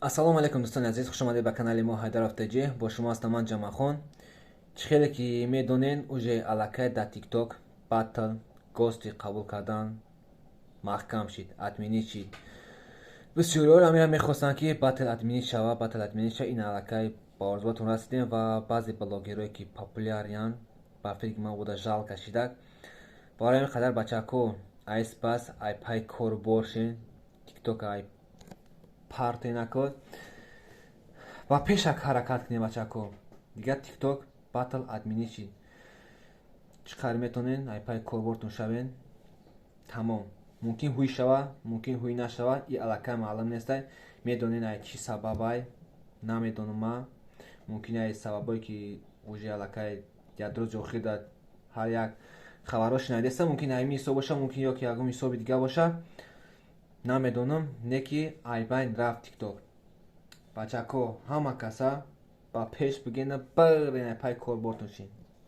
Ассалому алайкум, дӯстони азиз, хушомадед ба канали мо Ҳайдаров ТЖ. Бо шумо ҳастам ман, Ҷамъахон. Чӣ хеле ки медонен, уже аллакай дар ТикТок батл гости қабул кардан маҳкам шид, отменить шид. Бисёриҳо ҳамеа мехостанд, ки батл отменить шава, батл отменить шава. Ин аллакай ба орзуатон расидем ва баъзе блогерое, ки популяриянд, ба фикри ман буда жалко шидак. Барои ҳамин қадар, бачако, ай спас, ай пай кору боршен, ТикТок ай парте накод ва пешак ҳаракат кунем, бачако. Дигар ТикТок батл отменить шид. Чӣ қадр метонен, ай пай корбортон шавен, тамом. Мумкин ҳуй шава, мумкин ҳуй нашава, и аллакай маълум нестай. Медонен, ай чӣ сабабай, намедонам ма. Мумкин ай сабабое, ки уже аллакай як рӯзи охир дар ҳар як хабарҳо шунавидаста, мумкин ҳамин ҳисоб боша, мумкин ё ки ягон ҳисоби дига боша, намедонам. Не ки айбайн рафт ТикТок. Бачако, ҳама каса ба пеш бигена, бирен, ай пай корбортон шин.